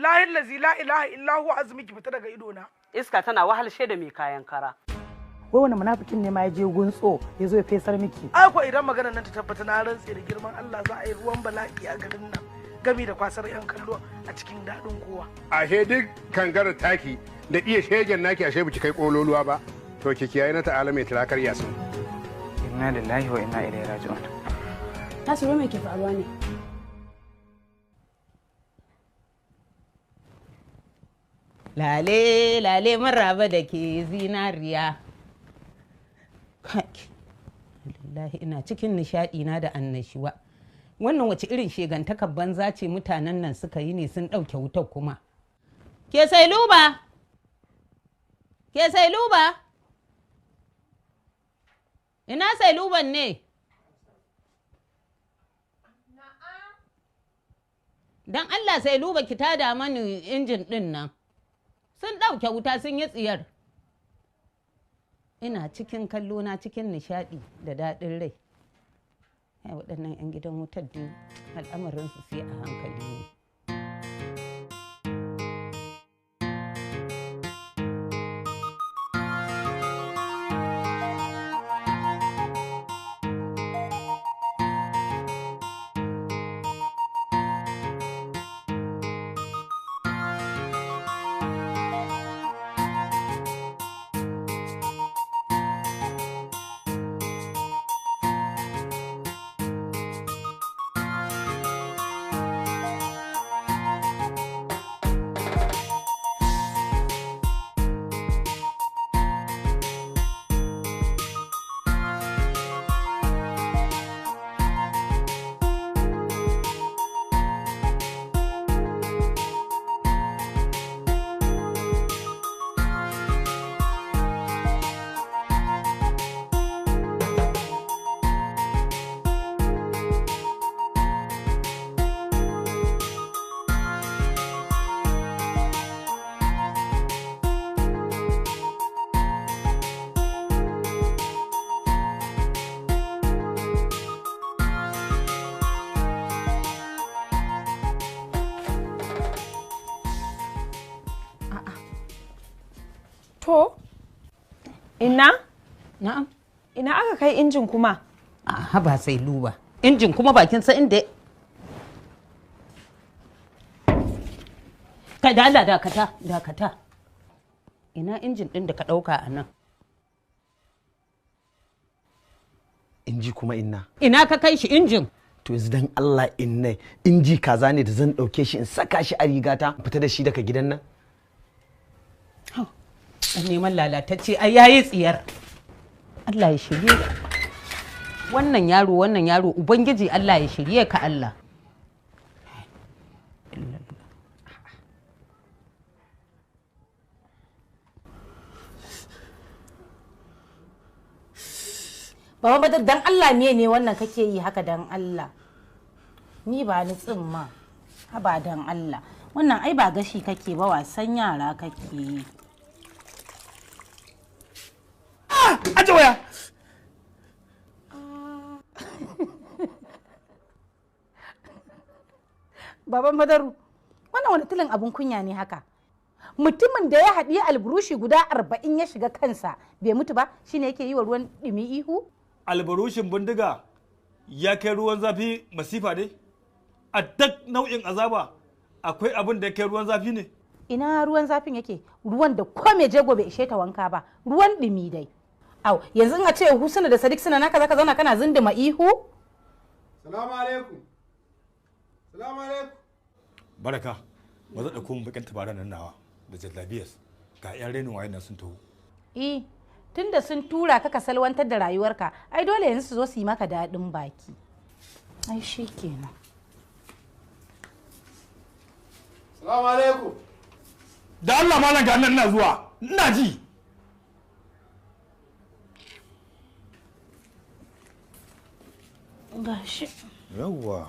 Billahi allazi la ilaha illa huwa, azumi ki fita daga ido na. Iska tana wahalshe da mai kayan kara. Wai wani munafikin ne ma ya je guntso ya zo ya fesar miki? Ai ko idan maganar nan ta tabbata, na rantse da girman Allah za a yi ruwan bala'i a garin nan, gami da kwasar yan kallo a cikin daɗin kowa. Ashe duk kangarar taki da iya shegen naki, ashe biki kai kololuwa ba. To ki kiyaye na ta'ala mai tirakar yasin. Inna lillahi wa inna ilaihi raji'un. Nasiru, me ke faruwa ne? Lale, lale maraba da ke zinariya. Kai, wallahi ina cikin nishaɗi na da annashuwa. Wannan wace irin shegantakar banza ce mutanen nan suka yi ne, sun ɗauke wutar kuma? Ke sai luba! Ke sai luba! Ina sai luban ne? Don Allah sai luba, ki tada mani injin ɗin nan. Sun ɗauke wuta, sun yi tsiyar. Ina cikin kallo na, cikin nishaɗi da daɗin rai. Ai waɗannan 'yan gidan wutar dai al'amarinsu sai a hankali ne. To, ina? Na'am. Ina aka kai injin kuma? A haba sai luba. Injin kuma bakin sa inda. Kai da Allah, dakata, dakata. Ina injin ɗin da ka ɗauka a nan? Inji kuma, inna? Ina ka kai shi, injin? To yanzu dan Allah inna, inji kaza ne da zan ɗauke shi in saka shi a rigata in fita da shi daga gidan nan? Dan neman lalatacce ai yayi tsiyar. Allah ya shirye ka. Wannan yaro, wannan yaro, Ubangiji Allah ya shirye ka Allah. Baba Badar, dan Allah me ne wannan kake yi haka, dan Allah? Ni ba ni tsimma. Haba dan Allah. Wannan ai ba gashi kake ba, wasan yara kake yi. Aje waya. Baban Madaru, wannan wani tilin abun kunya ne haka? Mutumin da ya haɗiye alburushi guda 40 ya shiga kansa bai mutu ba, shine yake yi wa ruwan ɗumi ihu? Albarushin bindiga ya kai ruwan zafi masifa ne? A duk nau'in azaba akwai abin da ya kai ruwan zafi ne? Ina ruwan zafin yake? Ruwan da ko mai jego bai ishe ta wanka ba, ruwan ɗumi dai. Au, yanzu in a ce Husna da Sadiq suna naka, zaka zauna kana zinduma ihu? Salamu alaikum. Salamu alaikum. Baraka, ba zan ɗauko mun bakin tabaran nan nawa da jallabiyas, ga 'yan renin wayan nan sun taho. Eh, tunda sun tura ka ka salwantar da rayuwarka, ai dole yanzu su zo su yi maka daɗin baki. Ai shi kenan. Salamu alaikum. Da Allah malam, ga nan ina zuwa, ina ji. Gashi. Yawwa.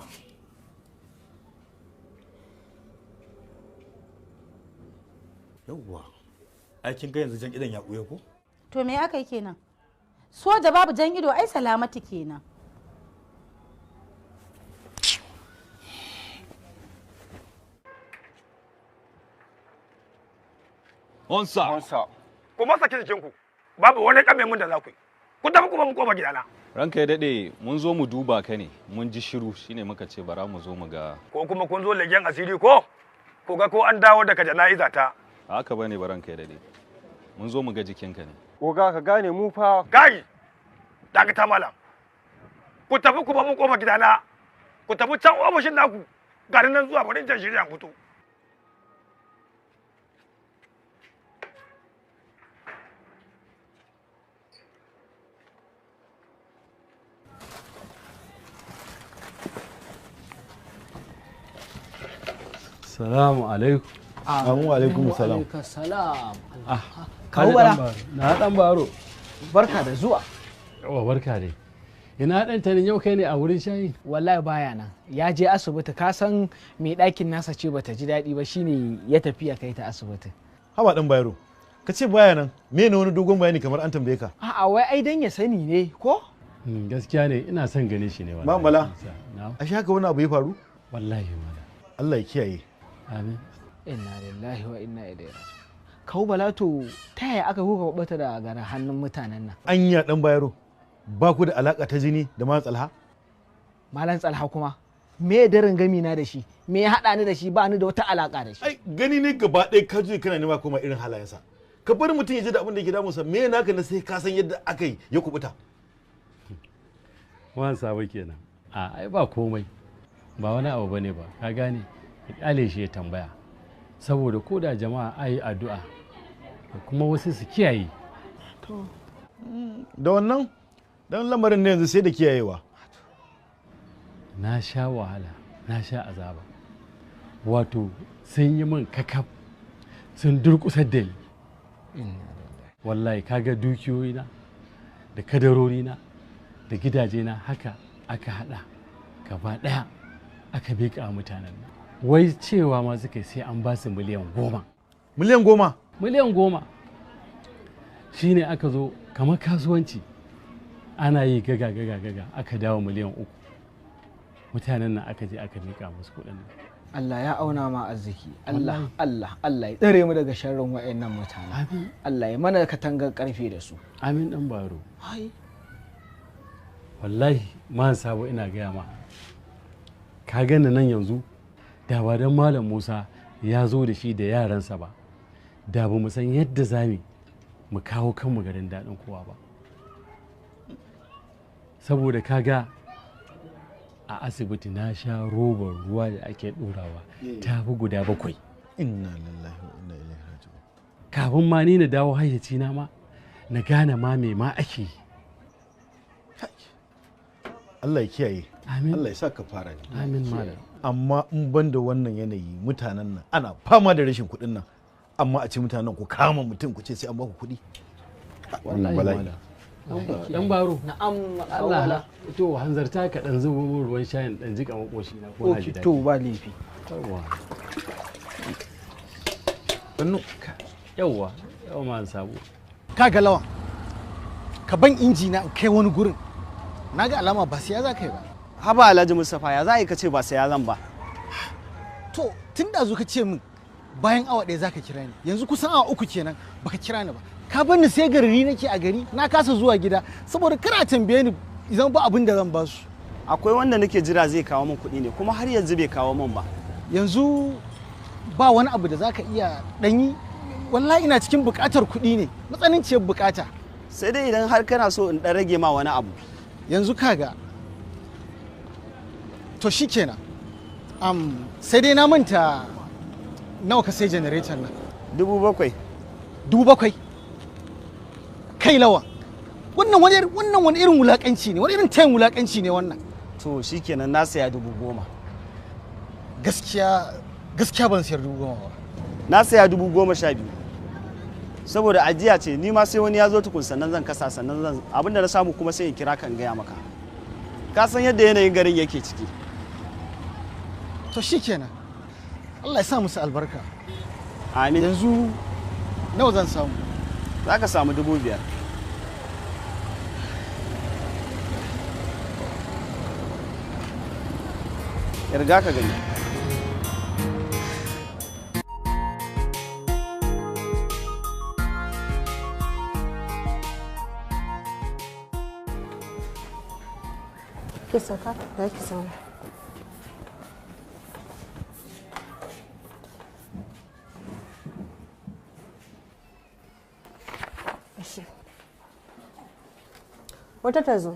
Yawwa. Ai kin ga yanzu jan idan ya ɓuya ko? To me aka yi kenan? Soja babu jan ido, ai salamatu kenan. Onsa. Onsa. Kuma saki jikinku. Babu wani kame mun da za ku yi. Ku tafi kuma mun koma gidana. Ranka ya dade, mun zo mu duba ka ne, mun ji shiru shine muka ce bara mu zo mu ga. Ko kuma kun zo legen asiri ko? Ko ga ko an dawo daga jana'iza ta. Haka bane ba ranka ya dade. Mun zo mu ga jikinka ne. Oga ka gane mu fa. Kai! Dakata malam. Ku tafi kuma mun koma gidana. Ku tafi can ofishin naku. Garin nan zuwa bari in shirya fito. Salamu alaikum. Amu alaikum salam. Salam. Kawo Bala. Na dan baro. Barka da zuwa. Yawa barka dai. Ina dan tanin yau kai ne a wurin shayi? Wallahi baya nan. Ya je asibiti ka san mai ɗakin nasa ce bata ji daɗi ba shine ya tafi ya kai ta asibiti. Haba dan bayaro. Ka ce baya nan. Me ne wani dogon bayani kamar an tambaye ka? A'a wai ai dan ya sani ne ko? Gaskiya ne ina son ganin shi ne wallahi. Malam Bala. Ashe haka wani abu ya faru? Wallahi malam. Allah ya kiyaye. Amin. Inna lillahi wa inna ilaihi raji'un. Kawu Bala to ta yaya aka kuka bata da garin hannun mutanen nan? Anya dan bayaro. Ba ku da alaka ta jini da Malam Tsalha? Malam Tsalha kuma me daren gami na da shi? Me ya haɗa ni da shi? Ba ni da wata alaka da shi. Ai gani ne gaba ɗaya ka juye kana nema koma irin halayensa. Ka bar mutum ya ji da abin da yake damunsa me naka na sai ka san yadda aka yi ya kubuta. Wan sabo kenan. A ai ba komai. Ba wani abu bane ba. Ka gane? Ka kyale shi ya tambaya. Saboda ko da jama'a ayi addu'a da kuma wasu su kiyaye. To da wannan dan lamarin ne yanzu sai da kiyayewa. Na sha wahala, na sha azaba. Wato sun yi min kakaf, sun durƙusar da ni. Wallahi kaga dukiyoyina da kadarorina da gidajena haka aka haɗa gaba ɗaya aka miƙa mutanen nan. Wai cewa ma suka sai an ba su 10 miliyan. 10 miliyan? 10 miliyan. Shi ne aka zo kamar kasuwanci ana yi gaga gaga gaga aka dawo 3 miliyan. Mutanen nan aka je aka miƙa musu kuɗin nan. Allah ya auna ma arziki. Allah Allah Allah ya tsare mu daga sharrin wa'annan mutane. Allah ya mana katangar karfe da su. Amin dan baro. Ai. Wallahi man sabo ina gaya ma. Ka gani nan yanzu da ba dan Malam Musa ya zo da shi da yaransa ba. Da ba mu san yadda za mu kawo kanmu garin daɗin kowa ba. Saboda kaga a asibiti na sha robar ruwa da ake ɗorawa ta fi guda 7. Inna lillahi wa inna ilaihi raji'un. Kafin ma ni na dawo hayyaci na ma na gane ma me ma ake yi. Allah ya kiyaye. Amin. Allah ya sa ka fara ne. Amin malam. Amma in ban da wannan yanayi mutanen nan ana fama da rashin kuɗin nan amma a ce mutanen ku kama mutum ku ce sai an ba ku kuɗi. Wannan bala'i. Dan baro. Na'am. Allah to hanzarta ka dan zubo min ruwan shayin dan jika makoshi na ko na ji daɗi. To ba laifi. Yawwa. Sannu. Yawwa, yawwa ma sabo. Kaga lawan. Ka ban inji na in kai wani gurin. Na ga alama ba siya za ka yi ba. Haba Alhaji Mustapha ya za a yi ka ce ba saya zan ba. To tun da zo ka ce min bayan awa 1 za ka kira ni yanzu kusan awa 3 kenan baka kira ni ba. Ka bar ni sai garari nake a gari na kasa zuwa gida saboda kar a tambaye ni idan ba abin da zan ba su. Akwai wanda nake jira zai kawo min kuɗi ne kuma har yanzu bai kawo min ba. Yanzu ba wani abu da za ka iya ɗanyi wallahi ina cikin buƙatar kuɗi ne matsananciyar buƙata. Sai dai idan har kana so in ɗan rage ma wani abu. Yanzu kaga to shikenan sai dai na manta nawa ka sai generator nan. 7,000. 7,000? Kai lawa wannan wani irin wulakanci ne, wani irin tayin wulakanci ne wannan. To shikenan na saya 10,000. Gaskiya gaskiya ban sayar 10,000 ba. Na saya 12,000. Saboda ajiya ce ni ma sai wani ya zo tukun sannan zan kasa sannan zan abinda na samu kuma sai in kira kan gaya maka. Ka san yadda yanayin garin yake ciki. To shikenan. Allah ya sa musu albarka. Amin. Yanzu nawa zan samu? Za ka samu 5,000. Yarga ka gani. Ki sauka, za ki zauna. Ashe. Wata ta zo.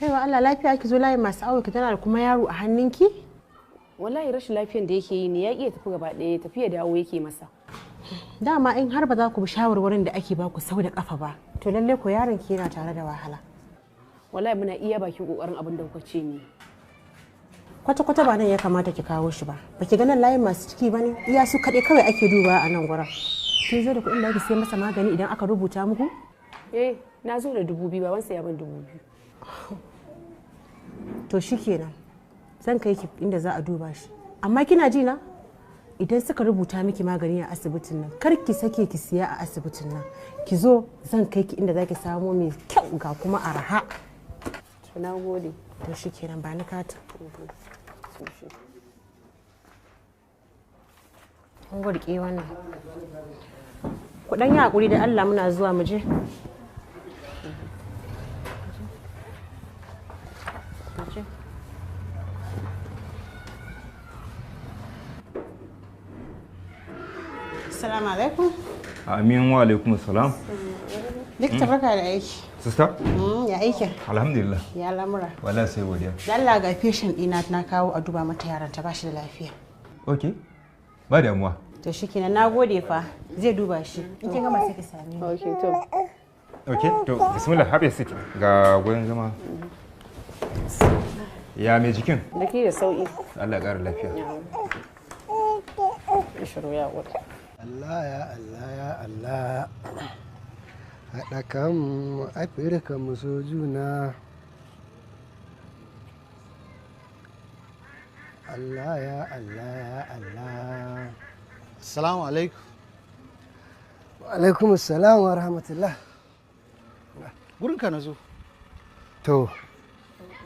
Baiwa Allah, lafiya ki zo layin masu awo ki tana da kuma yaro a hannunki? Wallahi rashin lafiyan da yake yi ne ya iya tafi gaba ɗaya, tafi ya dawo yake masa. Dama in har ba za ku bi shawarwarin da ake baku sau da kafa ba, to lalle ko yaron ki yana tare da wahala. Wallahi muna iya bakin kokarin abin da kuka ce ni. Kwata kwata ba nan ya kamata ki kawo shi ba. Baki ga nan layin masu ciki ba ne? Iya su kaɗai kawai ake dubawa a nan gurin. Kin zo da kuɗin da ake sai masa magani idan aka rubuta muku? Eh, na zo da 2000, babansa ya ban 2000. To shikenan. Zan kai ki inda za a duba shi. Amma kina ji na? Idan suka rubuta miki magani a asibitin nan, kar ki sake ki siya a asibitin nan. Ki zo zan kai ki inda zaki samo mai kyau ga kuma araha. To na gode. To shikenan, ba ni katin. An gurke wannan. Ku dan yi hakuri da Allah, muna zuwa, mu je. Mu je. Assalamu alaikum. Amin, wa alaikum salam. Likita, barka da aiki. Sister? Ya aikin? Alhamdulillah. Ya lamura? Wallahi sai godiya. Allah, ga patient ɗina na kawo a duba mata yaron ta, bashi da lafiya. Okay. Ba damuwa. To shikenan, na gode fa. Zai duba shi. In kin gama sai ki same ni. Okay, to. Okay, to bismillah, have a seat. Ga gurin zama. Ya mai jikin? Da ke da sauki. Allah ya ƙara lafiya. Shiru ya wuce. Allah ya Allah ya Allah, haɗa kan Afirka mu so juna. Allah ya Allah ya Allah. Assalamu alaikum. Wa alaikum assalam wa rahmatullah. Gurinka na zo. To,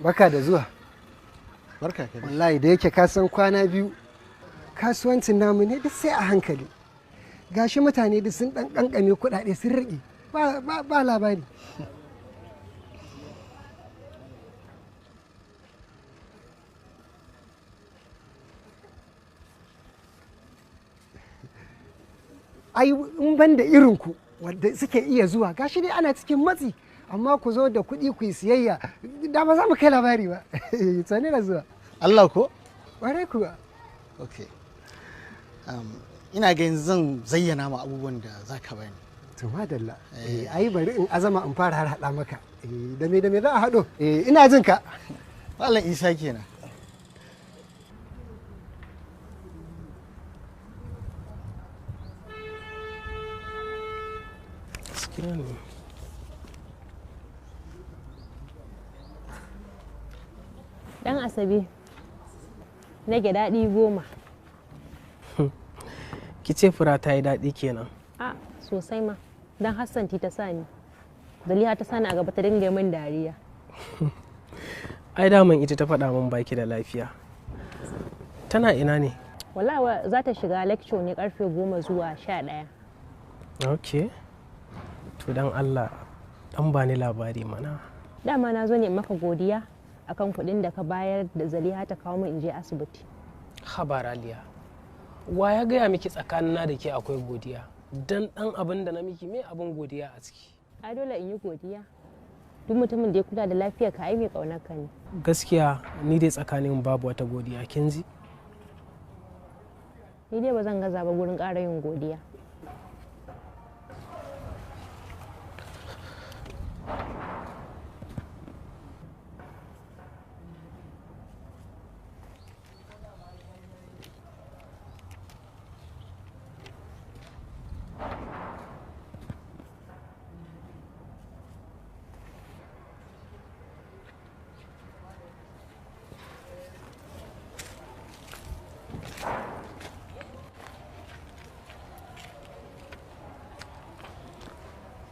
barka da zuwa. Barka ka dai. Wallahi da yake ka san kwana biyu kasuwancin namu ne duk sai a hankali. Gashi mutane duk sun dan kankame kuɗaɗe sun riƙe, ba, ba, ba labari. Ai in ban da irin ku wadda suke iya zuwa, gashi dai ana cikin matsi amma ku zo da kuɗi ku yi siyayya, da ba za mu kai labari ba. Sani da zuwa. Allah ko? Ƙwarai kuwa. Okay. Ina ga yanzu zan zayyana ma abubuwan da za ka bani. To madalla. Ai bari in azama in fara har haɗa maka. Da me za a haɗo? Ina jin ka. Malam Isa kenan. Gaskiya ne. Dan Asabe, nage daɗi 10. Ki ce fura ta yi daɗi kenan. A sosai ma, don Hassan ta sa ni. Zaliha ta sani a gaba ta dinga min dariya. Ai daman ita ta faɗa min baki da lafiya. Tana ina ne? Wallahi za ta shiga lecture ne karfe 10 zuwa 11. Ok. To dan Allah, dan ba ni labari mana. Dama na zo ne in maka godiya akan kuɗin da ka bayar da Zaliha ta kawo min in je asibiti. Haba Raliya. Wa ya gaya miki tsakanina da ke akwai godiya? Dan ɗan abin da na miki, me abin godiya a ciki? Ai dole in yi godiya. Duk mutumin da ya kula da lafiyar ka ai mai ƙaunar ka ne. Gaskiya ni dai tsakanin babu wata godiya, kin ji? Ni dai ba zan gaza ba gurin ƙara yin godiya.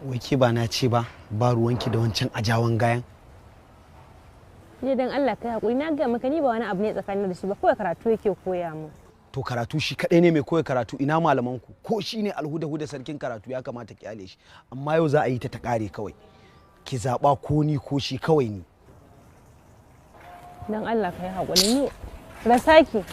Wai ke ba na ce ba ba ruwanki da wancan ajawan gayan? Ni dan Allah kai hakuri, na ga maka ni ba wani abu ne tsakanin da shi ba, kawai karatu yake koya mu. To karatu shi kadai ne mai koya karatu, ina malaman ku? Ko shi ne alhuda-huda sarkin karatu, ya kamata ki kyale shi. Amma yau za a yi ta kare kawai. Ki zaba ko ni ko shi kawai ni. Dan Allah ka yi haƙuri ni Rasaki.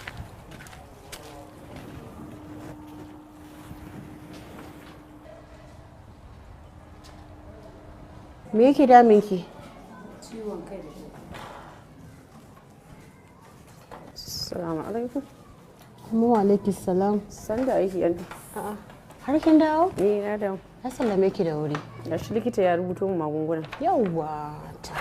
Me yake damun ki? Ciwon kai da Assalamu alaikum. Kuma wa alaikum salam. Sanda aiki yanzu. A'a. Har kin dawo? Eh, na dawo. Na sallame ki da wuri. Gashi likita ya rubuto min magunguna. Yawwa ta.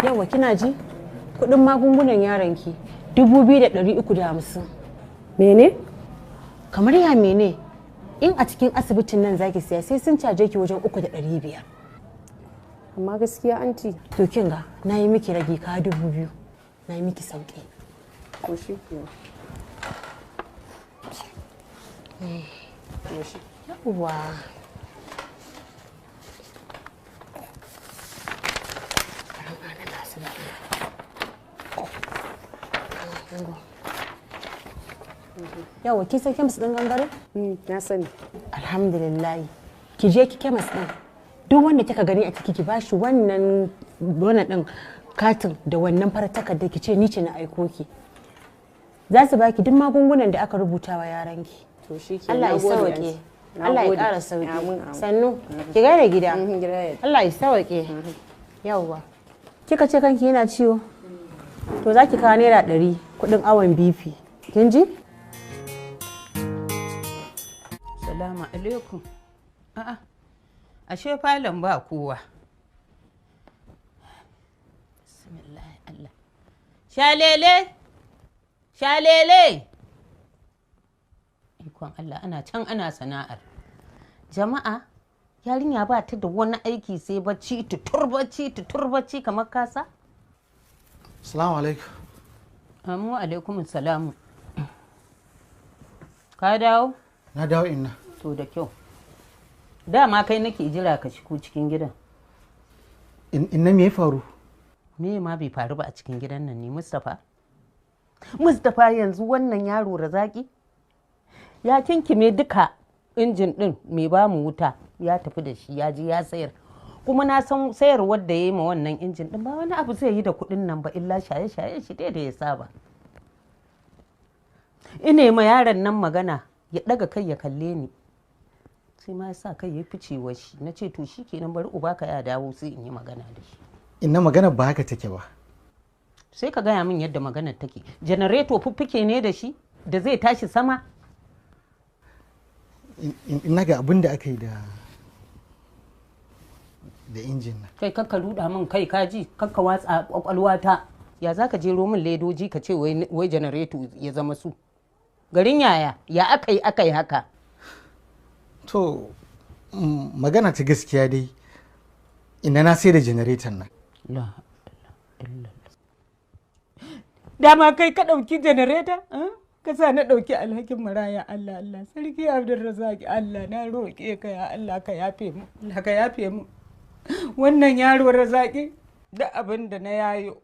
Yawwa kina ji? Kuɗin magungunan yaron ki 2,350. Mene? Kamar ya mene? In a cikin asibitin nan zaki siya sai sun caje ki wajen 3,500. Amma gaskiya anti. To kin ga na yi miki rage ka 2,000. Na yi miki sauki. Ko shi ke. Yawwa. Yawwa kin san kemis ɗin gangare? Na sani. Alhamdulillah. Ki je ki kemis ɗin. Duk wanda kika gani a ciki ki bashi wannan wannan ɗin katin da wannan farar takardar ki ce ni ce na aiko ki. Za su baki duk magungunan da aka rubuta wa yaranki. To shi ke. Allah ya sauke. Allah ya ƙara sauki. Sannu. Ki gaida gida. Allah ya sauke. Yawwa. Kika ce kanki yana ciwo? To za ki kawo naira 100 kuɗin awon BP. Kin ji? Salamu alaikum. A'a, ashe falon ba kowa. Bismillah Allah. Shalele! Shalele! Ikon Allah ana can ana sana'ar. Jama'a, yarinya ba ta da wani aiki sai bacci tutur bacci tutur bacci kamar kasa? Salamu alaikum. Amu alaikum salamu. Ka dawo? Na dawo inna. To da kyau. Dama kai nake jira ka shigo cikin gidan. Inna me ya faru? Me ma bai faru ba a cikin gidan nan ne Mustapha? Mustapha yanzu wannan yaro Razaki ya kinkime duka injin din mai ba mu wuta ya tafi da shi ya je ya sayar. Kuma na san sayarwar da ya yi ma wannan injin din ba wani abu zai yi da kuɗin nan ba illa shaye-shaye shi dai da ya saba. Ina ma yaron nan magana ya ɗaga kai ya kalle ni. Sai ma ya sa kai ya fice wa shi na ce to shi kenan bari uba ka ya dawo sai in yi magana da shi. Inna magana ba haka take ba. Sai ka gaya min yadda maganar take. Janareto fuffuke ne da shi da zai tashi sama. Inna ga abin da aka yi da injin nan. Kai kakka ruda min kai kaji kakka watsa kwakwalwata. Ya za ka jero min ledoji ka ce wai janareto ya zama su. Garin yaya ya aka yi aka yi haka. To magana ta gaskiya dai ina na sai da janareton nan. Dama kai ka ɗauki janareta? Ka sa na ɗauki alhakin maraya Allah Allah sarki Abdulrazak Allah na roƙe ka ya Allah ka yafe mu Allah ka yafe mu. Wannan yaro Razaki da abin da na yayo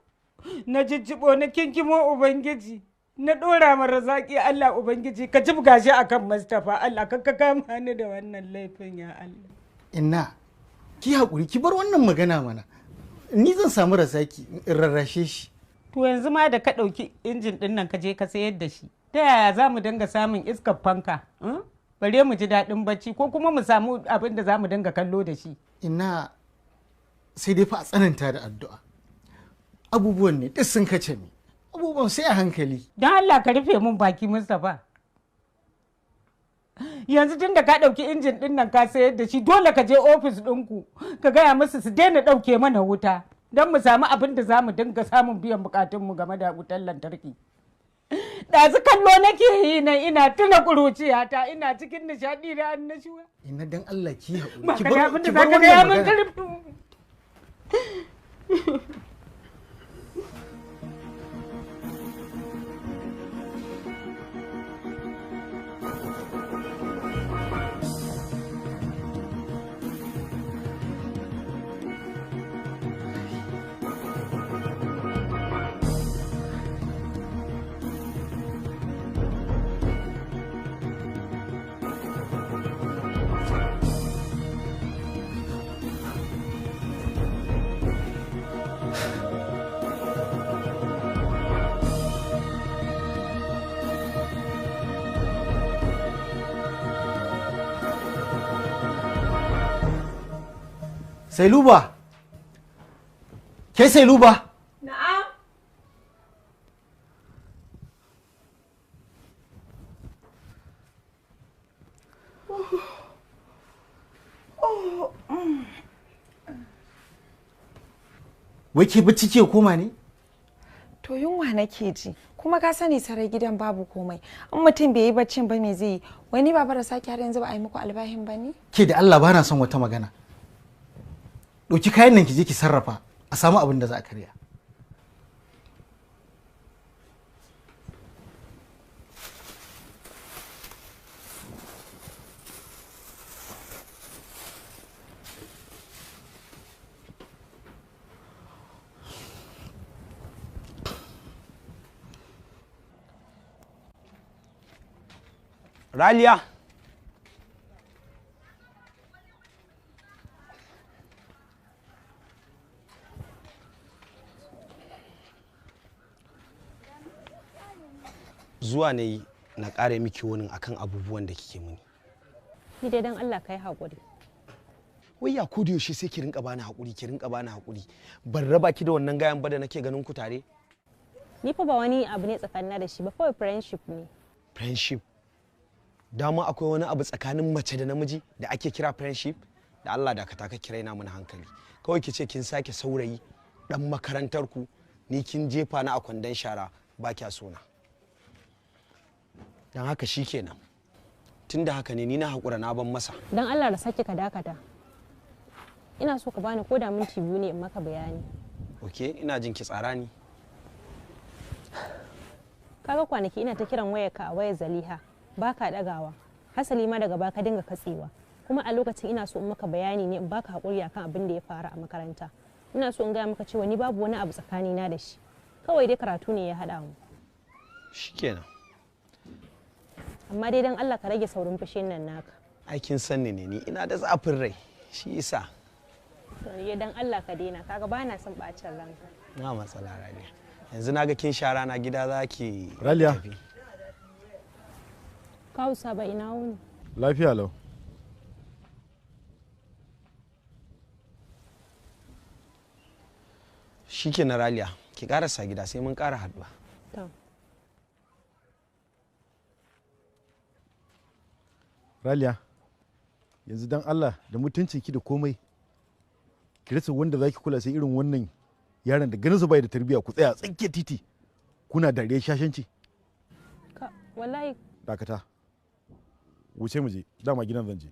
na jijjibo na kinkimo Ubangiji na ɗora ma Razaki Allah Ubangiji ka jibga shi akan Mustapha Allah ka ka kama ni da wannan laifin ya Allah. Inna ki haƙuri ki bar wannan magana mana. Ni zan samu Razaki in rarrashe shi. To yanzu ma da ka ɗauki injin ɗin nan ka je ka sayar da shi ta yaya za mu dinga samun iskar fanka? Bare mu ji daɗin bacci ko kuma mu samu abin da za mu dinga kallo da shi. Inna sai dai fa a tsananta da addu'a. Abubuwan ne duk sun kace mi. Abubuwan sai a hankali. Don Allah ka rufe mun baki Mustapha. Yanzu tun da ka ɗauki injin ɗin nan ka sayar da shi dole ka je ofis ɗinku ka gaya musu su daina ɗauke mana wuta don mu samu abin da za mu dinga samun biyan bukatunmu game da wutar lantarki. Ɗazu kallo nake yi nan ina tuna ƙuruciyata ina cikin nishaɗi da annashuwa. Inna dan Allah ki haƙuri. Ba Ki ka da bar abin da ki za bar ka wannan gaya min magana. karfi. Sailuba. Ke Sailuba? Na'am. Wai ke bacci ke koma ne? To yunwa nake ji, kuma ka sani sarai gidan babu komai. In mutum bai yi baccin ba me zai yi? Wai ni baba da sake har yanzu ba a yi muku albahin ba ne? Ke da Allah bana son wata magana. Ɗauki kayan nan ki je ki sarrafa a samu abin da za a karya. Raliya. Zuwa na yi na ƙara miki wani akan abubuwan da kike muni. Ni dai dan Allah kai haƙuri. Wai ya ko da yaushe sai ki rinka bani haƙuri, ki rinka bani haƙuri. Ban raba ki da wannan gayan ba da nake ganin ku tare. Ni fa ba wani abu ne tsakanina da shi ba, kawai friendship ne. Friendship. Dama akwai wani abu tsakanin mace da namiji da ake kira friendship? Da Allah dakata ka kira ina mana hankali. Kawai ki ce kin sake saurayi dan makarantar ku, ni kin jefa ni a kwandon shara ba kya sona. Dan haka shikenan. Tunda haka ne ni na haƙura na ban masa. Dan Allah da sake ka dakata. Ina so ka bani ko da minti 2 ne in maka bayani. Ok, ina jin ki tsara ni. Kaga kwanaki ina ta kiran wayarka a wayar Zaliha, baka dagawa. Hasali ma daga baka dinga katsewa. Kuma a lokacin ina so in maka bayani ne in baka haƙuri akan abin da ya faru a makaranta. Ina so in gaya maka cewa ni babu wani abu tsakanina da shi. Kawai dai karatu ne ya haɗa mu. Shikenan. Amma dai dan Allah ka rage saurin fushin nan naka. Ai kin san ni ne, ni ina da zafin rai. Shi yasa. To ni dan Allah ka daina, kaga bana son bacin ranka. Na matsala Raliya. Yanzu naga kin sha rana gida za ki Raliya. Kawu Saba ina wuni. Lafiya lau. Shikenan Raliya, ki karasa gida sai mun kara haduwa. To. Raliya, yanzu dan Allah da mutuncinki da komai, ki rasa wanda za ki kula sai irin wannan yaron da ganin bai da tarbiyya ku tsaya tsakiyar titi kuna dariya shashanci. Ka wallahi Dakata. Wuce mu je, dama gidan zan je.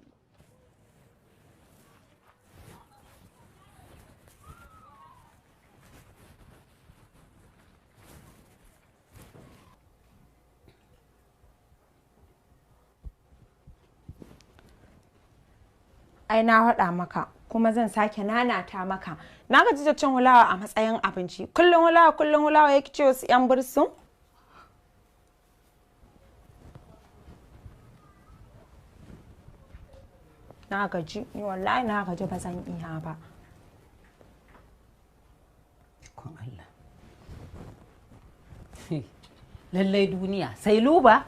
Ai na haɗa maka kuma zan sake nanata maka. Na gaji da cin hulawa a matsayin abinci. Kullum hulawa, kullum hulawa yake ce wasu 'yan bursun. Na gaji, ni wallahi na gaji ba zan iya ba. Lallai duniya sai luba.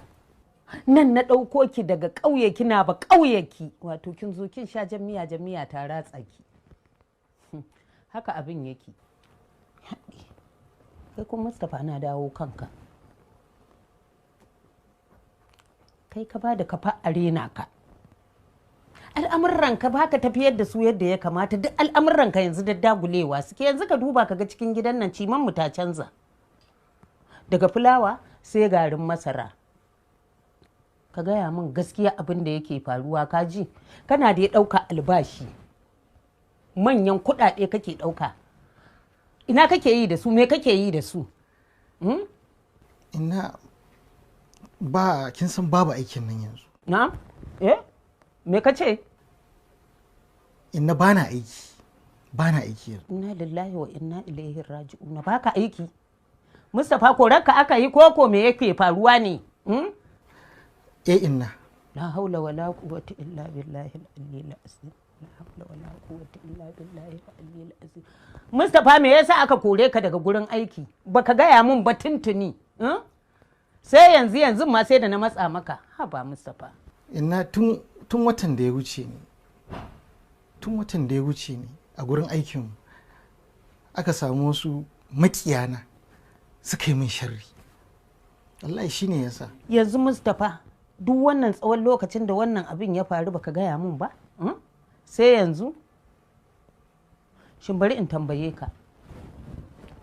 Nan na ɗauko ki daga ƙauye kina ba ƙauye ki, wato kin zo kin sha jami'a jami'a ta ratsa ki. Haka abin yake. Kai kuma Mustapha na dawo kanka. Kai ka ba da kafa arena ka. Al'amuranka ba ka tafiyar da su yadda ya kamata, duk al'amuranka yanzu daddagulewa suke. Yanzu ka duba ka ga cikin gidan nan ciman mu ta canza. Daga fulawa sai garin masara. Ka gaya min gaskiya abin da yake faruwa ka ji, kana da ya ɗauka albashi, manyan kuɗaɗe kake ɗauka, ina kake yi da su, me kake yi da su? Ina ba kin san babu aikin nan yanzu. Na? Eh? Me ka ce? Inna bana aiki. Bana aiki yanzu. Inna lillahi wa inna ilaihi raji'un. Baka aiki? Mustapha korarka aka yi koko me yake faruwa ne? Eh inna. La haula wala quwwata illa billahi al-aliyyil azim. La haula wala quwwata illa billahi al-aliyyil azim. Mustapha me yasa aka kore ka daga gurin aiki? Baka gaya mun ba tuntuni. Sai yanzu yanzu ma sai da na matsa maka. Haba Mustapha. Inna tun watan da ya wuce ne. Tun watan da ya wuce ne a gurin aikinmu aka samu wasu makiyana suka yi min sharri. Wallahi shine yasa. Yanzu Mustapha, duk wannan tsawon lokacin da wannan abin ya faru baka gaya mun ba? Sai yanzu? Shin bari in tambaye ka.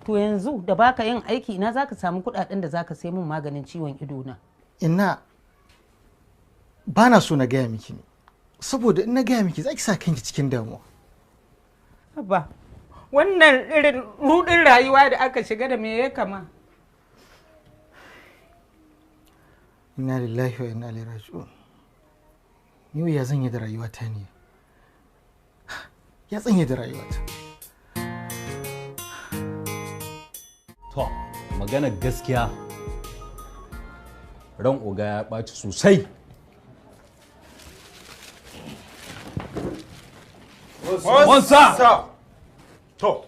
To yanzu da baka yin aiki ina zaka samu kudaden da zaka sai mun maganin ciwon ido na? Ina ba na so na gaya miki ne, saboda in na gaya miki za ki sa kanki cikin damuwa. Haba, wannan irin rudin rayuwa da aka shiga da me ya kama? Inna lillahi wa inna ilaihi raji'un. Ni ya zan yi da rayuwata ne? Ya zan yi da rayuwata? To, magana gaskiya ran oga ya ɓaci sosai. Wansa! To,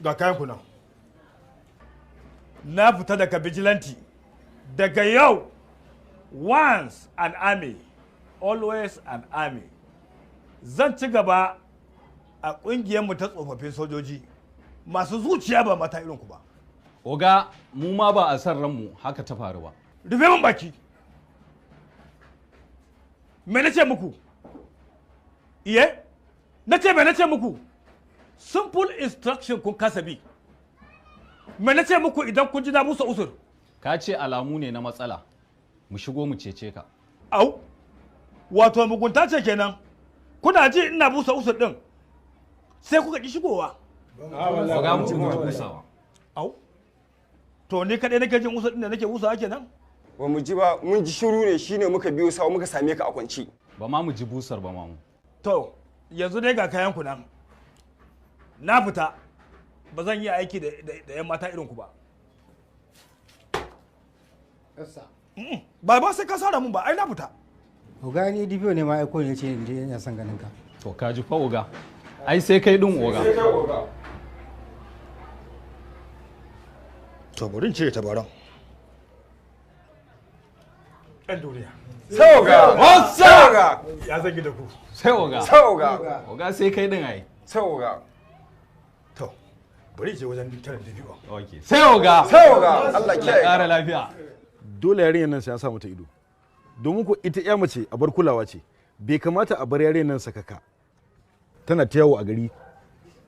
ga kayan ku nan. Na fita daga vigilante. Daga yau, once an army, always an army. Zan ci gaba a ƙungiyarmu ta tsofaffin sojoji masu zuciya ba mata irin ku ba. Oga, mu ma ba a san ranmu haka ta faru ba. Rufe min baki. Me nace muku? Iye? Nace me nace muku? Simple instruction kun kasa bi. Me nace muku idan kun ji na busa usur? Ka ce alamu ne na matsala. Mu shigo mu cece ka. Au, wato mugunta ce kenan. Kuna ji ina busa usur din, sai kuka ki shigowa. Oga, mu ji busawa. Au, to ni kaɗai nake jin usur din da nake busawa kenan? Ba mu ji ba, mun ji shiru ne shine muka biyo sawa muka same ka a kwance. Ba ma mu ji busar ba ma mu. To, yanzu dai ga kayan ku nan. Na fita, ba zan yi aiki da 'yan mata irin ku ba. Ba ba sai ka sara mun ba, ai na fita. Oga, ni DPO ne ma aiko ne ce in je ina son ganin ka. To ka ji fa oga. Ai sai kai din oga. Sai kai oga. To bari in cire tabaran. Ɗan duniya. Sai oga. Sai oga. Ya zan yi da ku. Sai oga. Sai oga. Oga sai kai din ai. Sai oga. To, bari je wajen kiran DPO. Okay. Sai oga. Sai oga. Allah kiyaye. Ƙara lafiya. Dole yarinyar nan sai an sa mata ido, domin ko ita ya mace a bar kulawa ce. Bai kamata a bar yarinyar nan sakaka tana ta yawo a gari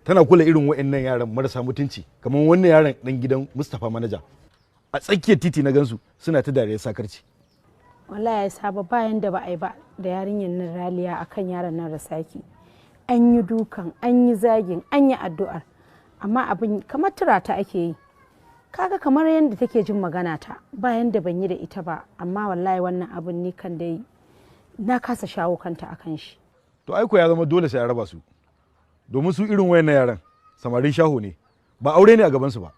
tana kula irin wa'annan yaran marasa mutunci kamar wannan yaran dan gidan Mustapha manaja. A tsakiyar titi na gansu suna ta dariya sakarci. Wallahi ya saba bayan da ba a yi ba da yarinyar nan Raliya akan yaron nan Rasaki. An yi dukan, an yi zagin, an yi addu'ar, amma abin kamar turata ake yi. Kaga kamar yadda take jin magana ta, bayan da ban yi da ita ba, amma wallahi wannan abin ni kan dai na kasa shawo kanta akan shi. To aiko ya zama dole sai a raba su, domin su irin wayannan yaran samarin shaho ne, ba aure ne a gaban su ba.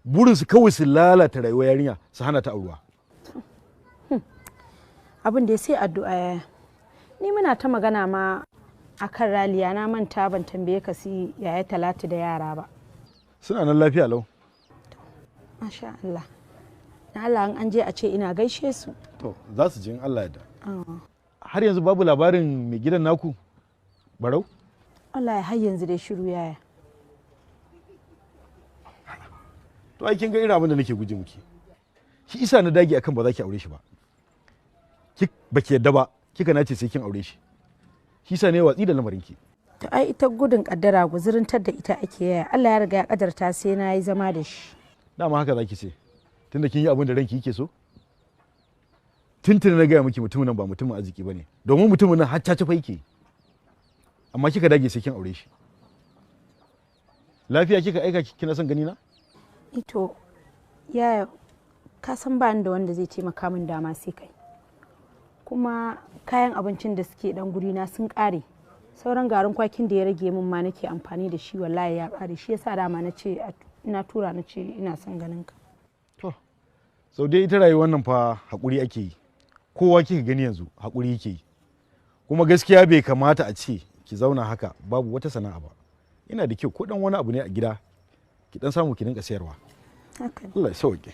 Burin su kawai su lalata rayuwar yarinya su hana ta auruwa. Abin da sai addu'a yaya. Ni muna ta magana ma akan Raliya, na manta ban tambaye ka si yaya Talatu da yara ba. Suna nan lafiya lau. Masha Allah. Na Allah an je a ce ina gaishe su. To, za su ji in Allah ya. Har yanzu babu labarin mai gidan naku, Barau? Allah ya har yanzu dai shiru yaya. To ai kin ga irin abin da nake guje miki. Shi isa na dage akan ba za ki aure shi ba. Ki baki yadda ba, kika nace sai kin aure shi. Shi isa ne watsi da lamarin ki. To ai ita gudun kaddara guzurintar da ita ake yaya. Allah ya riga ya kaddarta sai na yi zama da shi. Dama haka zaki ce, tunda kin yi abin da ranki yake so. Tuntuni na gaya miki mutumin nan ba mutumin arziki bane, domin mutumin nan har caca fa yake, amma kika dage sai kin aure shi. Lafiya kika aika kina son gani na? Ito yaya, ka san ba ni da wanda zai taimaka min dama sai kai. Kuma kayan abincin da suke dan guri na sun kare. Sauran garin kwakin da ya rage min ma nake amfani da shi wallahi ya kare. Shi yasa dama na ce ina tura na ce ina son ganin ka. To, sau dai ita rayuwar nan fa hakuri ake yi. Kowa kika gani yanzu hakuri yake yi. Kuma gaskiya bai kamata a ce ki zauna haka babu wata sana'a ba. Yana da kyau ko dan wani abu ne a gida ki dan samu ki rinka sayarwa. Haka ne. Allah ya sauke.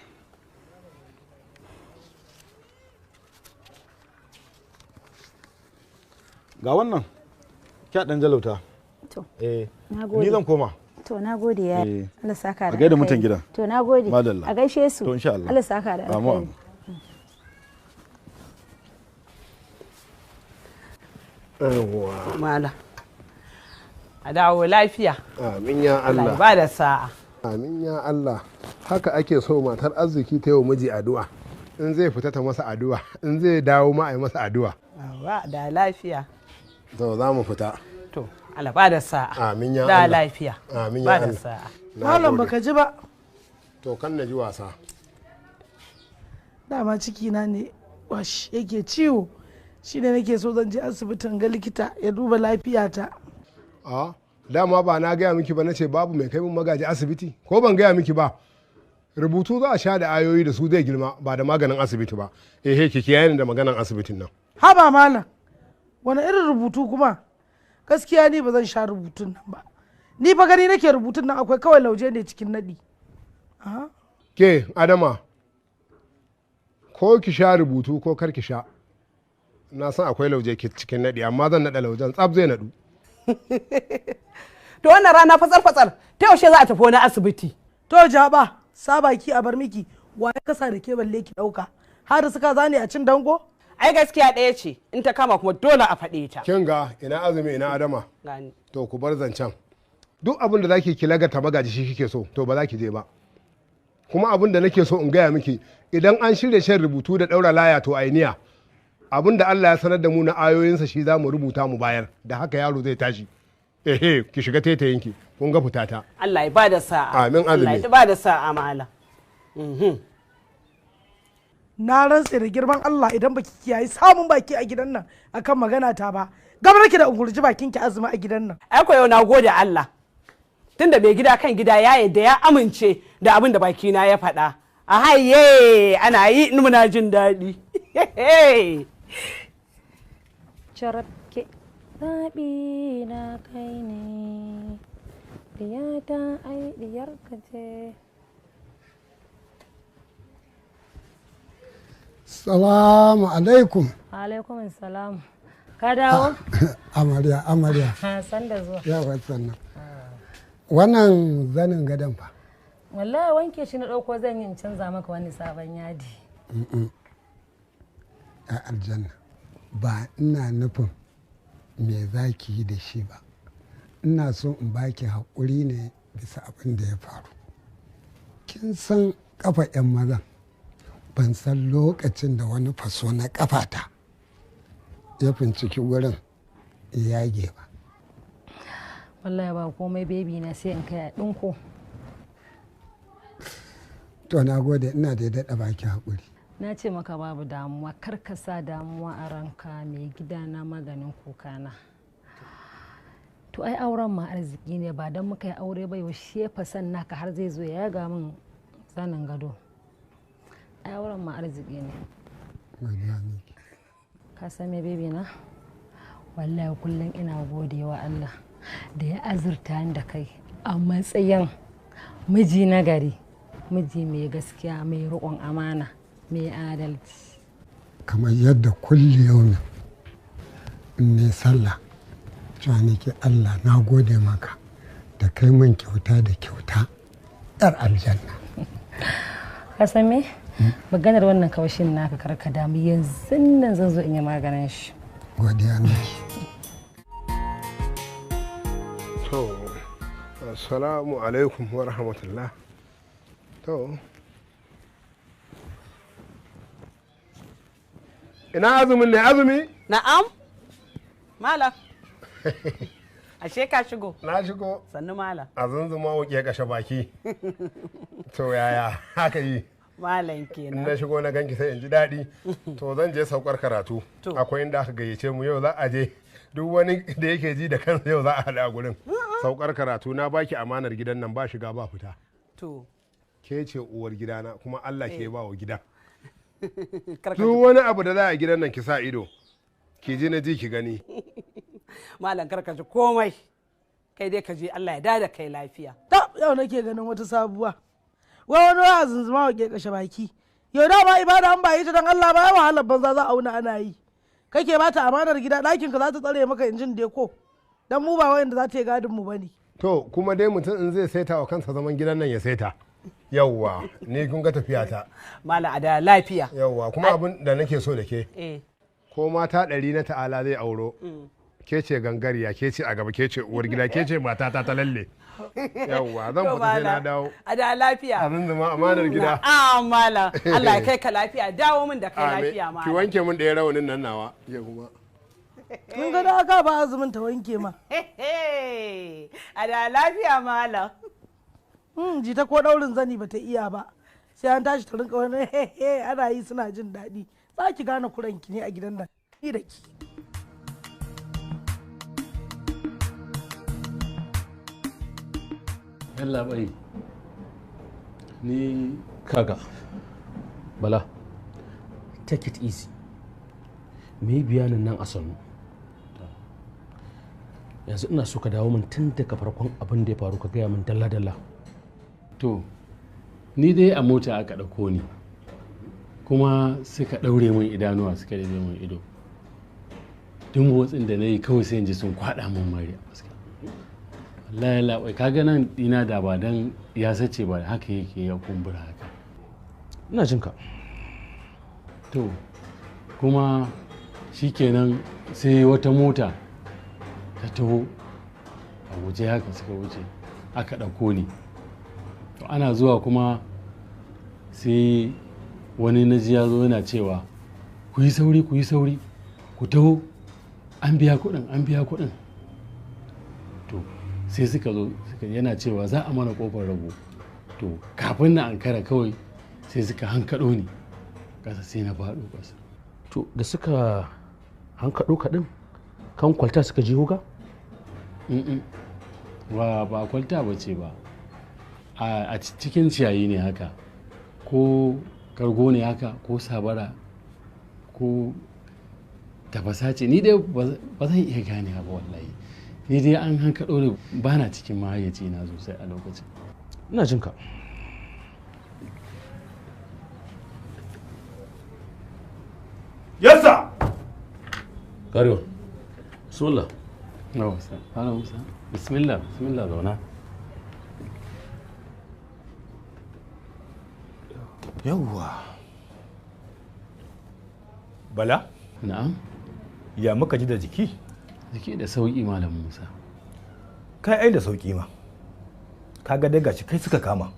Ga wannan kya dan jalauta. To. Eh. Nagode. Ni zan koma. To na gode ya. Eh. Allah saka da. A gaida mutan alkhairi. gida. To na gode. Madalla. A gaishe su. To insha Allah. Allah saka da Amin, alkhairi. amin. Yawwa. Mala. A dawo lafiya. Amin ya Allah Allah. ya ba da sa'a. Amin ya Allah. Haka ake so matar arziki ta yi wa miji addu'a. In zai fita ta masa addu'a, in zai dawo ma a yi masa addu'a. Yawwa, da lafiya. To za mu fita. To, Allah ba da sa'a. Amin ya Da Allah. lafiya. Amin ya Ba da Allah. sa'a. Na Malam gode. baka ji ba. To kan na ji wasa. Dama ciki na ne wash yake ciwo. Shi ne nake so zan je asibitin ga likita ya duba lafiyata. A dama ba na gaya miki ba na ce babu mai kai mun magaji asibiti ko ban gaya miki ba. Rubutu za a sha da ayoyi da su zai girma ba da maganin asibiti ba. Ehe ki kiyaye ni da maganin asibitin nan. Haba malam, wani irin rubutu kuma? Gaskiya ni ba zan sha rubutun nan ba. Ni fa gani nake rubutun nan akwai kawai lauje ne cikin naɗi. Aha. Ke Adama ko ki sha rubutu ko kar ki sha. Na san akwai lauje cikin naɗi amma zan naɗa laujen tsaf zai naɗu. To wannan rana fatsar fatsar ta yaushe za a tafi wani asibiti. To jaba, sa baki a bar miki, wa ya kasa da ke balle ki ɗauka. Har da suka zane a cin dango? Ai gaskiya ɗaya ce in ta kama kuma dole a faɗe ta. Kin ga ina azumi ina Adama. Gani. To ku bar zancen. Duk abin da zaki ki lagata magaji shi kike so to ba za ki je ba. Kuma abin da nake so in gaya miki idan an shirya shan rubutu da ɗaura laya to ainiya. Abin da Allah ya sanar da mu na ayoyinsa shi za mu rubuta mu bayar da haka yaro zai tashi. Ehe ki shiga taitayinki kun ga fitata. Allah ya ba da sa'a. Amin, azumi. Allah ya ba da sa'a malam. Mhm. Na rantse da girman Allah idan baki kiyaye samun baki a gidan nan akan magana ta ba. Gabar ki da ungurji bakin ki azumi a gidan nan. Ai ko yau na gode Allah. Tunda mai gida kan gida ya yadda ya amince da abin da bakina ya faɗa. A haye ana yi in muna jin daɗi. Carabke zaɓi na kai ne, diyata ai diyarka ce. Salamu alaikum. Alaikum salam. Ka dawo? Amarya, amarya. San da zuwa. Yawa sannan. Wannan zanin gadon fa. Wallahi wanke shi na ɗauko zan yi in canza maka wani sabon yadi. Mm-mm. A aljanna. Ba ina nufin me za ki yi da shi ba. Ina so in baki haƙuri ne bisa abin da ya faru. Kin san ƙafa 'yan mazan. Ban san lokacin da wani faso na ƙafata ya finciki wurin ya yage ba. Wallahi ba komai bebi na sai in kai a ɗinko. To na gode ina da daɗa baki haƙuri. Na ce maka babu damuwa kar ka sa damuwa a ranka mai gida na maganin kukana. To ai auren ma arziki ne ba don muka yi aure ba yaushe fasan naka har zai zo ya yaga min zanin gado. Ai auren ma arziki ne. Godiya nake. Ka san me bebi na? Wallahi kullum ina godewa Allah da ya azurta ni da kai a matsayin miji na gari, miji mai gaskiya, mai riƙon amana, mai adalci. Kamar yadda kulli yaumin in ne sallah cewa nake Allah na gode maka da kai min kyauta da kyauta yar aljanna. Ka san me? Maganar wannan kaushin naka karka damu yanzu nan zan zo in yi maganin shi. Godiya nake. To, assalamu alaikum wa rahmatullah. To, ina azumin ne azumi? Na'am. Malam. Ashe ka shigo. Na shigo. Sannu malam. A zunzuma wuƙe kashe baki. To yaya haka yi? Malam kenan. Na shigo na ganki sai in ji daɗi. To zan je saukar karatu. Akwai inda aka gayyace mu yau za a je. Duk wani da yake ji da kansa yau za a haɗu a gurin. Saukar karatu na baki amanar gidan nan ba shiga ba fita. To. Ke ce uwar gidana kuma Allah ke ba wa gida. Karka ji- Duk wani abu da za a gidan nan ki sa ido. Ki ji na ji ki gani. Malam karka ji komai. Kai dai ka je Allah ya dada kai lafiya. Ta yau nake ganin wata sabuwa. Wai wani wa zunzuma wa ke kashe baki. Yau da ma ibada an ba yi ta don Allah ba wahalar banza za a auna ana yi. Kake bata amanar gida ɗakin ka za ta tsare maka injin deko. Dan mu ba wayanda za ta yi gadin mu bane. To kuma dai mutum in zai saita wa kansa zaman gidan nan ya saita. Yawwa, ni kun ga tafiya ta. Malam a da lafiya. Yawwa, kuma abin da nake so da ke. Eh. Ko mata 100 na ta'ala zai auro. Ke ce gangariya, ke ce a gaba, ke ce uwar gida, ke ce matata ta lalle. Yawwa, zan fita sai na dawo. A da lafiya. Abin zama amanar gida. Na'am malam. Allah ya kai ka lafiya. Dawo min da kai lafiya malam. Ki wanke min ɗaya rawanin nan nawa. Ke kuma. Mun ga da aka ba azumin ta wanke ma. A da lafiya malam. Jita ko daurin zani ba ta iya ba. Sai an tashi ta rinka wani ana yi suna jin daɗi. Za ki gane kuranki ne a gidan nan. Ni da ki. Yalla bai. Ni kaga. Bala. Take it easy. Me bayanin nan a sannu. Yanzu ina so ka dawo min tun daga farkon abin da ya faru ka gaya min dalla-dalla. To, ni dai a mota aka ɗauko ni, kuma suka ɗaure min idanuwa suka rufe min ido. Duk motsin da na yi kawai sai in ji sun kwaɗa min mari a fuska. Wallahi labai, kaga nan ɗina da ba dan ya sace ba haka yake ya kumbura haka. Ina jin ka. To, kuma shikenan sai wata mota ta taho a guje haka suka wuce aka ɗauko ni. To ana zuwa kuma sai wani naji ya zo yana cewa ku yi sauri ku yi sauri ku taho an biya kuɗin an biya kuɗin. To sai suka zo suka yana cewa za a mana ƙofar rago. To kafin na ankara kawai sai suka hankaɗo ni ƙasa sai na faɗo ƙasa. To da suka hankaɗo ka ɗin kan kwalta suka ji ka? Ba kwalta ba ce ba. A cikin ciyayi ne haka, ko kargo ne haka, ko sabara, ko tafasa ce. Ni dai ba zan iya gane ba wallahi. Ni dai an hankaɗo ne ba na cikin mahayyaci na sosai a lokacin. Ina jin ka. Yes sir. Karewa. Bismillah. Bismillah, bismillah zauna. Yawwa. Bala? Na'am. Ya muka ji da jiki? Jiki da sauki Malam Musa. Kai ai da sauki ma. Ka ga dai gashi kai suka kama.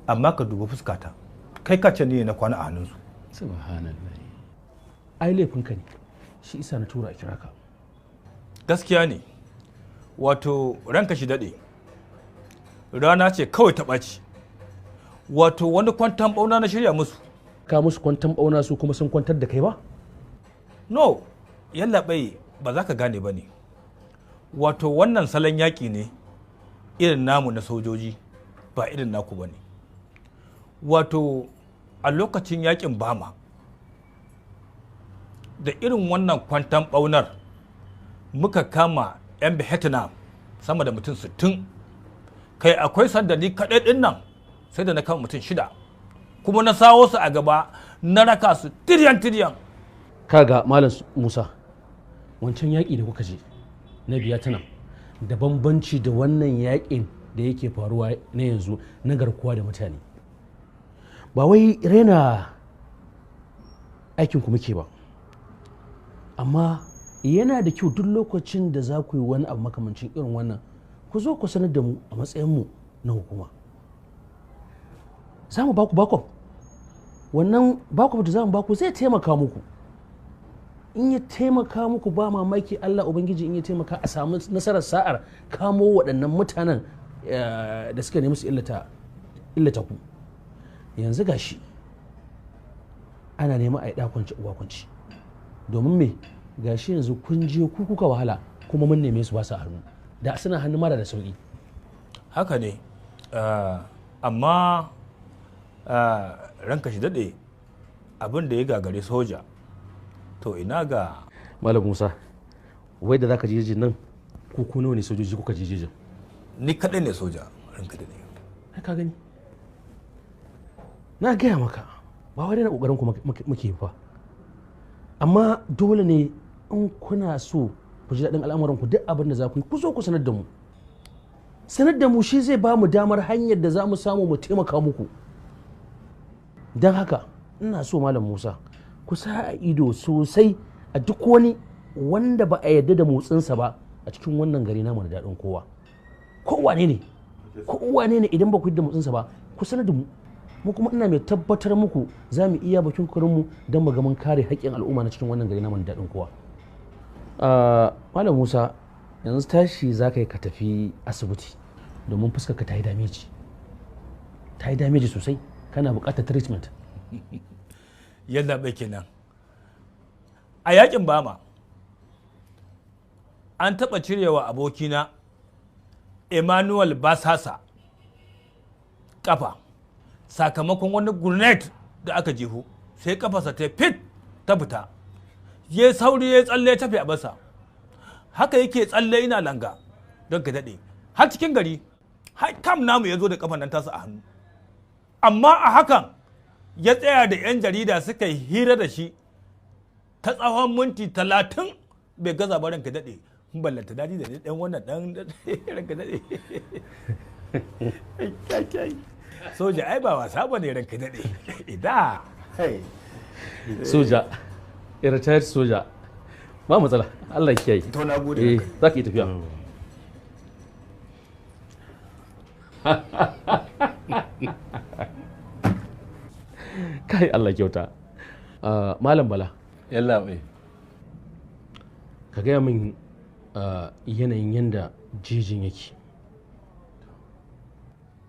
Amma ka duba fuskata. Kai ka ce ni na kwana a hannunsu. Subhanallah. Ai laifinka ne. Shi isa na tura a kira ka. Gaskiya ne. Wato ranka shi daɗe. Rana ce kawai ta ɓaci. Wato wani kwantan bauna na shirya musu. Ka musu kwantan bauna su kuma sun kwantar da kai ba? No, yallaɓai ba za ka gane ba ne. Wato wannan salon yaƙi ne irin namu na sojoji ba irin naku ba ne. Wato a lokacin yaƙin Bama da irin wannan kwantan ɓaunar muka kama 'yan Vietnam sama da mutum 60. Kai akwai sanda ni kaɗai ɗin nan sai da na kama mutum 6 kuma na sawo su a gaba na raka su tiryan tiryan. Kaga Malam Musa, wancan yaƙi da kuka je na Vietnam da bambanci da wannan yaƙin da yake faruwa na yanzu na garkuwa da mutane. Ba wai raina aikin ku muke ba, amma yana da kyau duk lokacin da za ku yi wani abu makamancin irin wannan ku zo ku sanar da mu a matsayin mu na hukuma. Za mu baku backup. Wannan backup da za mu baku zai taimaka muku. In ya taimaka muku ba mamaki Allah Ubangiji in ya taimaka a samu nasarar sa'ar kamo waɗannan mutanen da suka nemi su illata ku. Yanzu gashi ana nema a yi ɗakwanci uwa kwanci. Domin me gashi yanzu kun je ku kuka wahala kuma mun neme su ba su hannu. Da suna hannu mara da sauki. Haka ne, amma ranka shi daɗe abin da ya gagare soja to ina ga Malam Musa, wai da zaka je jejin nan ku nawa ne sojoji kuka je jejin? Ni kaɗai ne soja ranka daɗe. Ai ka gani. Na gaya maka ba wai na kokarin ku muke fa. Amma dole ne in kuna so Ku ji daɗin al'amuran ku, duk abin da za ku yi ku zo ku sanar da mu. Sanar da mu shi zai ba mu damar hanyar da za mu samu mu taimaka muku. Don haka ina so Malam Musa ku sa ido sosai a duk wani wanda ba a yarda da motsinsa ba a cikin wannan gari namu da daɗin kowa. Kowane ne, kowane ne idan ba ku yarda da motsinsa ba ku sanar da mu. Mu kuma ina mai tabbatar muku za mu iya bakin mu don mu ga mun kare haƙƙin al'umma na cikin wannan gari namu da daɗin kowa. Malam Musa, yanzu tashi za ka yi ka tafi asibiti domin fuskarka ta yi dameji. Ta yi dameji sosai, kana buƙatar treatment. Yalla bai kenan. A yakin Bama an taɓa cirewa abokina Emmanuel Basasa kafa sakamakon wani grenade da aka jeho, sai kafarsa ta fit ta fita. Ya sauri ya tsalle ya tafi a basa. Haka yake tsalle ina langa don ka daɗe har cikin gari, har kam namu ya zo da kafan nan tasa a hannu. Amma a hakan ya tsaya da 'yan jarida suka yi hira da shi ta tsawon minti 30 bai gaza ba, ranka daɗe. Ballanta daji da ɗan wannan ɗan ranka daɗe. Soja ai ba wasa ba ne, ranka daɗe. Ida. Soja, retired soja, ba matsala, Allah ya kiyaye. To na gode. Eh, za ka yi tafiya. Kai, Allah kyauta. Malam Bala. Yalla bai. Ka gaya min yanayin yanda jejin yake.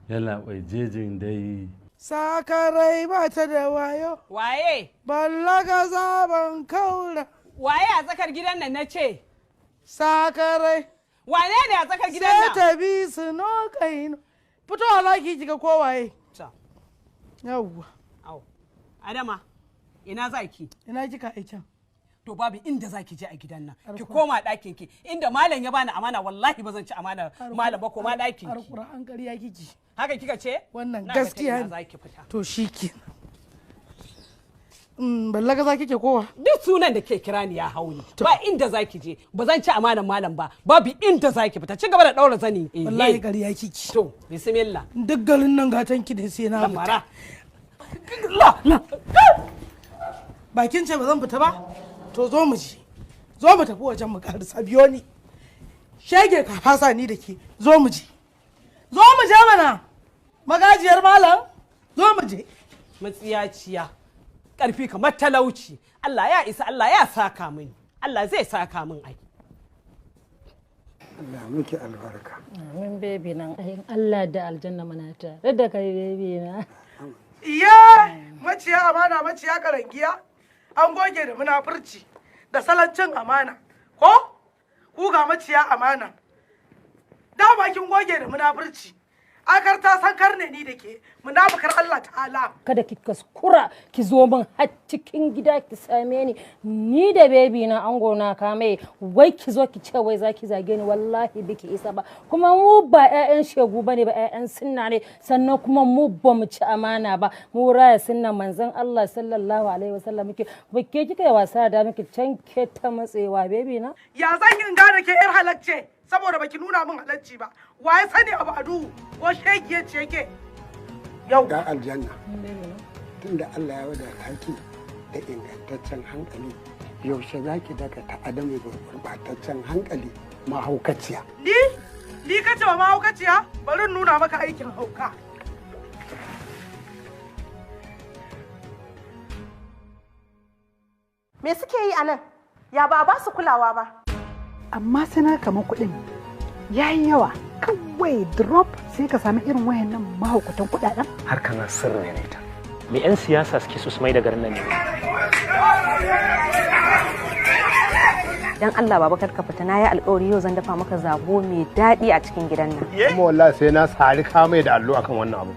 Yalla bai, jejin dai. Sakarai ba ta da wayo. Waye? Ballaga zaban kaura. Waye a tsakar gidan nan na ce? Sakarai. Wane ne a tsakar gidan nan? Sai ta bi su no kai no. Fitowa za ki kika ko waye? Yawwa. Au. Adama, ina za ki? Ina kika aikin? To babu inda za ki je a gidan nan. Ki koma ɗakin ki. Inda malam ya bani amana, wallahi ba zan ci amana malam ba, koma ɗakin ki. Alƙur'an ƙarya kiki. Haka kika ce? Wannan Na ga ta gaskiya ina ne. za ki fita. To shikenan. Ballaga za kike kowa? Duk sunan da ke kira ni ya hau ni. Ba inda za ki je, ba zan ci amanan malam ba. Babu inda za ki fita. Ci gaba da ɗaura zani. Wallahi ƙarya kiki. To, bismillah. Duk garin nan gatan ki ne sai na fita. Lamara. La la. Bakin ce ba zan fita ba? To zo mu je. Zo mu tafi wajen mu karisa, biyo ni. Shege ka fasa ni da ke. Zo mu je. Zo mu je mana. Magajiyar malam. Zo mu je. Matsiyaciya. Ƙarfi kamar talauci. Allah ya isa, Allah ya saka mini. Allah zai saka min ai. Allah miki albarka. Amin baby nan, ayin Allah da aljanna mana tare da kai baby na. Iye! Maciya amana, maciya karangiya. An goge da munafurci da salon cin amana. Ko? Ku ga maciya amana. Dama kin goge da munafurci. Akar ta san karne ni da ke. Munafukar Allah ta'ala. Kada ki kuskura ki zo min har cikin gida ki same ni, ni da baby na ango na kame, wai ki zo ki ce wai za ki zage ni, wallahi biki isa ba. Kuma mu ba 'ya'yan shegu bane ba, 'ya'yan sunna ne, sannan kuma mu ba mu ci amana ba, mu raya sunnan manzon Allah sallallahu alaihi wasallam muke. Ba ke kika yi wasa da miki can ke ta matsewa baby na. Ya zan yi in gane ke yar halacce saboda baki nuna min halacci ba. Wa ya sani abu a duhu ko shegiye ce ke? Yau. Ga aljanna. Tunda Allah ya wadata ki da ingantaccen hankali, yaushe za ki daga ta adamu gurɓataccen hankali mahaukaciya. Ni? Ni kace wa mahaukaciya? Bari in nuna maka aikin hauka. Me suke yi a nan? Ya ba a ba su kulawa ba? Amma sai na kamar kuɗin ya yi yawa, kawai drop sai ka sami irin wayannan mahaukatan kuɗaɗen. Harkar nan sirri ne ta. Me 'yan siyasa suke so su mai da garin nan ne? Dan Allah baba kar ka fita, na yi alƙawari yau zan dafa maka zabo mai daɗi a cikin gidan nan. Kuma wallahi sai na sari kamai da allo akan wannan abu.